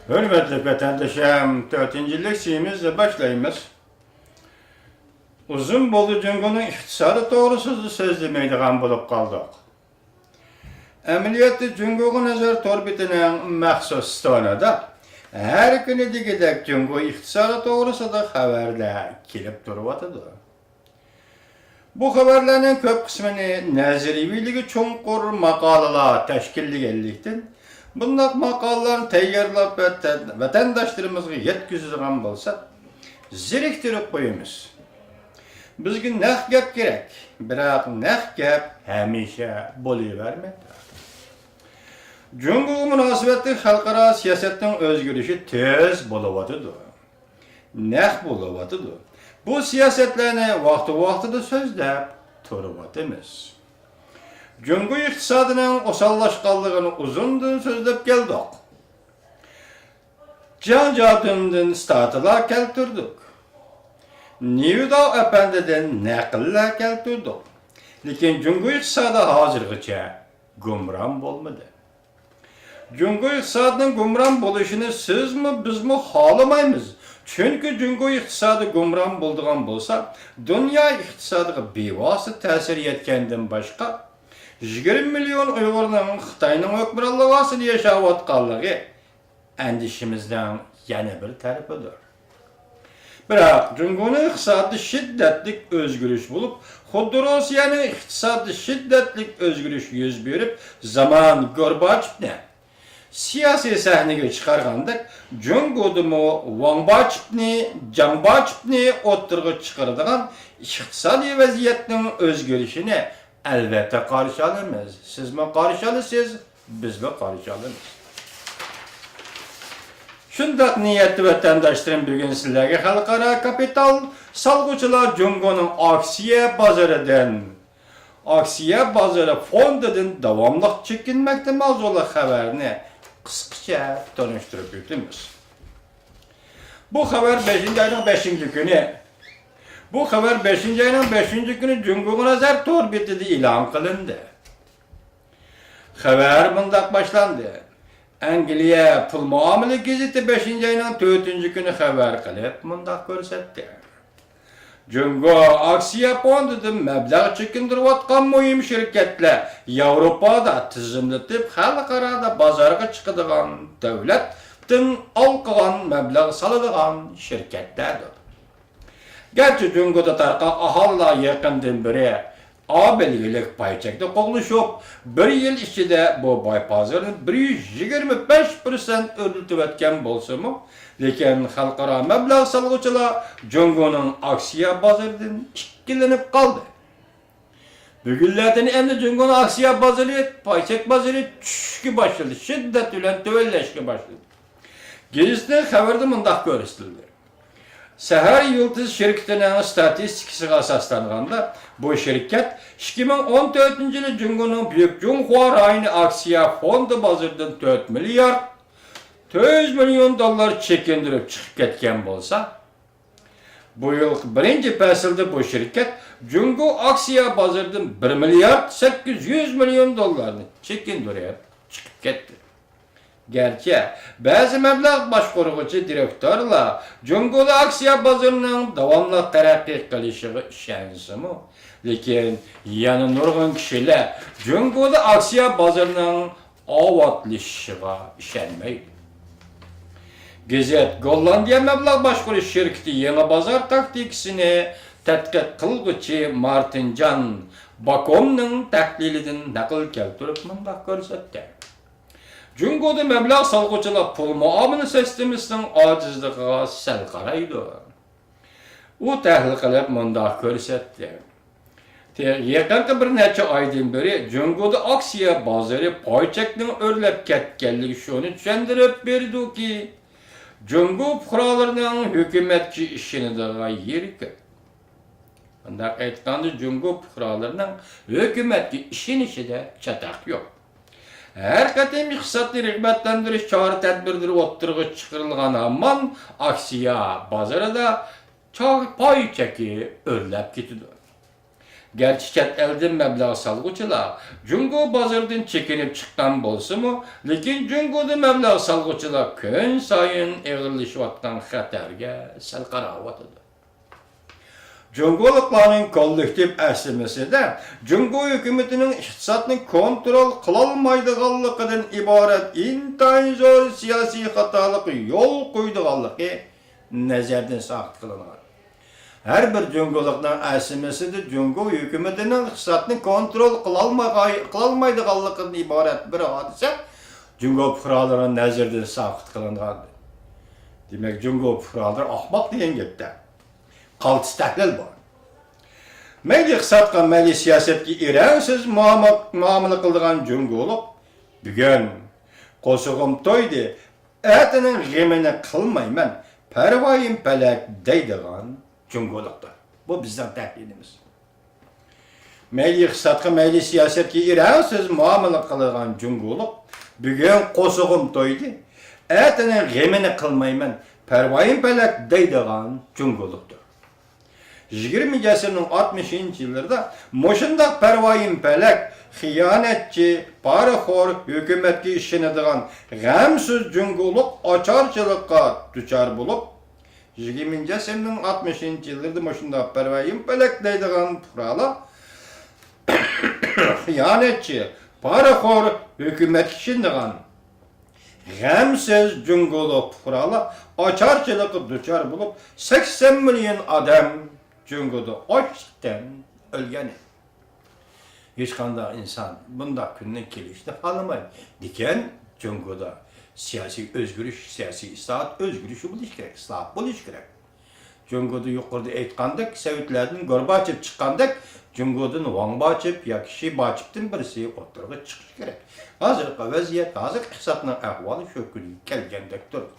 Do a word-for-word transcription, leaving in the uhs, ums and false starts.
ھۆرمەتلىك ۋەتەندىشىم، تۆتىنچى لېكسىيىمىزنى باشلايمىز. ئۇزۇن بولدى جۇڭگونىڭ ئىقتىسادى توغرىسىدا سۆزلىمەيدىغان بولۇپ قالدۇق. ئەمەلىيەتتە جۇڭگوغا نەزەر تور بېتىنىڭ مەخسۇس ستونىدا ھەر كۈنى دېگۈدەك جۇڭگو ئىقتىسادى توغرىسىدا خەۋەرلەر كېلىپ تۇرۇۋاتىدۇ. بۇ خەۋەرلەرنىڭ كۆپ قىسمىنى نەزەرىيىۋىلىكى چوڭقۇر ماقالىلار تەشكىللىگەنلىكتىن، بۇنداق ماقالىلارنى تەييارلاپ ۋەتەن-، ۋەتەنداشلىرىمىزغا يەتكۈزىدىغان بولساق، زېرىكتۈرۈپ قويىمىز. بىزگە نەق گەپ كېرەك، بىراق نەق گەپ ھەمىشە بولۇۋەرمەيدۇ. جۇڭگوغا مۇناسىۋەتلىك خەلقئارا سىياسەتنىڭ ئۆزگىرىشى تېز بولۇۋاتىدۇ. نەق بولۇۋاتىدۇ. بۇ سىياسەتلەرنى ۋاقتى-ۋاقتىدا سۆزلەپ تۇرۇۋاتىمىز. جۇڭگو ئىقتىسادىنىڭ ئوساللاشقانلىقىنى ئۇزۇندىن سۆزلەپ كەلدۇق. جياڭ جيادۈندىن ستاتىلار كەلتۈردۇق. نيۇداۋ ئەپەندىدىن نەقىللەر كەلتۈردۇق. لېكىن جۇڭگو ئىقتىسادى ھازىرغىچە گۇمران بولمىدى. جۇڭگو ئىقتىسادىنىڭ گۇمران بولۇشىنى سىزمۇ، بىزمۇ خالىمايمىز. چۈنكى جۇڭگو ئىقتىسادى گۇمران بولىدىغان بولسا، دۇنيا ئىقتىسادىغا بىۋاسىتە تەسىر يەتكەندىن باشقا، يىگىرمە مىليون ئۇيغۇرنىڭ خىتاينىڭ ھۆكۈمرانلىقى ئاستىدا ياشاۋاتقانلىقى ئەندىشىمىزنىڭ يەنە بىر تەرىپىدۇر. بىراق، جۇڭگونىڭ ئىقتىسادىدا شىددەتلىك ئۆزگىرىش بولۇپ، خۇددى روسىيەنىڭ ئىقتىسادىدا شىددەتلىك ئۆزگىرىش يۈز بېرىپ، زامان گورباچېۋنى سىياسىي سەھنىگە چىقارغاندەك، جۇڭگودىمۇ ۋاڭباچېۋنى، جاڭباچېۋنى ئوتتۇرىغا چىقىرىدىغان ئىقتىسادىي ۋەزىيەتنىڭ ئۆزگىرىشىنى ئەلۋەتتە قارشى ئالىمىز. سىزمۇ قارشى ئالىسىز، بىزمۇ قارشى ئالىمىز. شۇنداق نىيەتتە ۋەتەنداشلىرىم، بۈگۈن سىلەرگە خەلقئارا كاپىتال سالغۇچىلار جۇڭگونىڭ ئاكسىيە بازىرىدىن، ئاكسىيە بازىرى فوندىدىن داۋاملىق چېكىنمەكتە ماۋزۇلۇق خەۋەرنى قىسقىچە تونۇشتۇرۇپ ئۆتىمىز. بۇ خەۋەر بەشىنچى ئاينىڭ بەشىنچى كۈنى، بۇ خەۋەر بەشىنچى ئاينىڭ بەشىنچى كۈنى جۇڭگوغا نەزەر تور بېتىدە ئېلان قىلىندى. خەۋەر مۇنداق باشلاندى. ئەنگلىيە پۇل مۇئامىلە گېزىتى بەشىنچى ئاينىڭ تۆتىنچى كۈنى خەۋەر قىلىپ مۇنداق كۆرسەتتى. جۇڭگو ئاكسىيە فوندىدىن مەبلەغ چېكىندۈرۈۋاتقان مۇھىم شىركەتلەر ياۋروپادا تىزىملىتىپ، خەلقئارادا بازارغا چىقىدىغان، دۆلەتتىن ھالقىغان مەبلەغ سالىدىغان شىركەتلەردۇر. گەرچە جۇڭگودا تارقاق ئاھالىلەر يېقىندىن بېرى ئا بەلگىلىك پاي چەكتە قوغلىشىپ، بىر يىل ئىچىدە بۇ پاي بازىرىنى بىر يۈز يىگىرمە بەش پىرسەنت ئۆرلىتىۋەتكەن بولسىمۇ، لېكىن خەلقئارا مەبلەغ سالغۇچىلار جۇڭگونىڭ ئاكسىيە بازىرىدىن ئىككىلىنىپ قالدى. بۈگۈنلەردىن ئەمدى جۇڭگونىڭ ئاكسىيە بازىرى، پاي چەك بازىرى چۈشۈشكە باشلىدى، شىددەت بىلەن تۆۋەنلەشكە باشلىدى. گېزىتنىڭ خەۋىرىدە مۇنداق كۆرسىتىلدى. سەھەر يۇلتۇز شىركىتىنىڭ ستاتىستىكىسىغا ئاساسلانغاندا، بۇ شىركەت ئىككى مىڭ ئون تۆتىنچى يىلى جۇڭگونىڭ بۈيۈك جۇڭخۇا رايونى ئاكسىيە فوندى بازىرىدىن تۆت مىليارد تۆت يۈز مىليون دوللار چېكىندۈرۈپ چىقىپ كەتكەن بولسا، بۇ يىلقى بىرىنچى پەسىلدە بۇ شىركەت جۇڭگو ئاكسىيە بازىرىدىن بىر مىليارد سەككىز يۈز مىليون دوللارنى چېكىندۈرۈپ چىقىپ كەتتى. گەرچە بەزى مەبلەغ باشقۇرغۇچى دىرېكتورلار جۇڭگودا ئاكسىيە بازىرىنىڭ داۋاملىق تەرەققىي قىلىشىغا ئىشەنسىمۇ، لېكىن يەنە نۇرغۇن كىشىلەر جۇڭگودا ئاكسىيە بازىرىنىڭ ئاۋاتلىشىشىغا ئىشەنمەيدۇ. گېزىت گوللاندىيە مەبلەغ باشقۇرۇش شىركىتى يېڭى بازار تاكتىكىسىنى تەتقىق قىلغۇچى مارتىن جان باكومنىڭ تەھلىلىدىن نەقىل كەلتۈرۈپ مۇنداق كۆرسەتتى. جۇڭگودا مەبلەغ سالغۇچىلار پۇل مۇئامىلە سىستېمىسىنىڭ ئاجىزلىقىغا سەل قارايدۇ. ئۇ تەھلىل قىلىپ مۇنداق كۆرسەتتى. تېخى يېقىنقى بىر نەچچە ئايدىن بېرى جۇڭگودا ئاكسىيە بازىرى پاي چەكنىڭ ئۆرلەپ كەتكەنلىكى شۇنى چۈشەندۈرۈپ بېرىدۇكى، جۇڭگو پۇقرالىرىنىڭ ھۆكۈمەتكە ئىشىنىدىغان يېرى كۆپ. مۇنداق ئېيتقاندا، جۇڭگو پۇقرالىرىنىڭ ھۆكۈمەتكە ئىشىنىشىدە چاتاق يوق. ھەر قېتىم ئىقتىسادنى رىغبەتلەندۈرۈش چارە-تەدبىرلىرى ئوتتۇرىغا چىقىرىلغان ھامان ئاكسىيە بازىرىدا چا-، پاي چېكى ئۆرلەپ كېتىدۇ. گەرچە چەت ئەلدىن مەبلەغ سالغۇچىلار جۇڭگو بازىرىدىن چېكىنىپ چىققان بولسىمۇ، لېكىن جۇڭگودا مەبلەغ سالغۇچىلار كۈنسايىن ئېغىرلىشىۋاتقان خەتەرگە سەل قاراۋاتىدۇ. جۇڭگولۇقلارنىڭ كوللېكتىپ ئەسلىمىسىدە جۇڭگو ھۆكۈمىتىنىڭ ئىقتىسادنى كونترول قىلالمايدىغانلىقىدىن ئىبارەت ئىنتايىن زور سىياسىي خاتالىققا يول قويىدىغانلىقى نەزەردىن ساقىت قىلىنغان. ھەر بىر جۇڭگولۇقنىڭ ئەسلىمىسىدە جۇڭگو ھۆكۈمىتىنىڭ ئىقتىسادنى كونترول قىلالمىغاي-، قىلالمايدىغانلىقىدىن ئىبارەت بىر ھادىسە جۇڭگو پۇقرالىرىنىڭ نەزىرىدىن ساقىت قىلىنغان. دېمەك، جۇڭگو پۇقرالىرى ئاخماق دېگەن گەپتە. قالتىس تەھلىل بار. مەيلى ئىقتىسادقا، مەيلى سىياسەتكە ئىرەڭسىز مۇئامە-، مۇئامىلە قىلىدىغان جۇڭگولۇق بۈگۈن قورسىقىم تويدى، ئەتىنىڭ غېمىنى قىلمايمەن، پەرۋايىم پەلەك دەيدىغان جۇڭگولۇقتۇر. بۇ بىزنىڭ تەھلىلىمىز. مەيلى ئىقتىسادقا، مەيلى سىياسەتكە ئىرەڭسىز مۇئامىلە قىلىدىغان جۇڭگولۇق بۈگۈن قورسىقىم تويدى، ئەتىنىڭ غېمىنى قىلمايمەن، پەرۋايىم پەلەك دەيدىغان جۇڭگولۇقتۇر. يىگىرمىنچى ئەسىرنىڭ ئاتمىشىنچى يىللىرىدا مۇشۇنداق پەرۋايىم پەلەك، خىيانەتچى، پارىخور، ھۆكۈمەتكە ئىشىنىدىغان غەمسىز جۇڭگولۇق ئاچارچىلىققا دۇچار بولۇپ، يىگىرمىنچى ئەسىرنىڭ ئاتمىشىنچى يىللىرىدا مۇشۇنداق پەرۋايىم پەلەك دەيدىغان پۇقرالار خىيانەتچى، پارىخور، ھۆكۈمەتكە ئىشىنىدىغان غەمسىز جۇڭگولۇق پۇقرالار ئاچارچىلىققا دۇچار بولۇپ، سەكسەن مىليون ئادەم جۇڭگودا ئاچلىقتىن ئۆلگەن. ھېچقانداق ئىنسان بۇنداق كۈننىڭ كېلىشىنى خالىمايدۇ. لېكىن جۇڭگودا سىياسىي ئۆزگىرىش، سىياسىي ئىسلاھات ئۆزگىرىشى بولۇشى كېرەك، ئىسلاھات بولۇشى كېرەك. جۇڭگودا يۇقىرىدا ئېيتقاندەك، سوۋېتلەردىن گورباچېف چىققاندەك، جۇڭگودىن ۋاڭ باچېف ياكى شى باچېفتىن بىرسى ئوتتۇرىغا چىقىشى كېرەك. ھازىرقى ۋەزىيەت، ھازىرقى ئىقتىسادنىڭ ئەھۋالى شۇ كۈنگە كەلگەندەك تۇرىدۇ.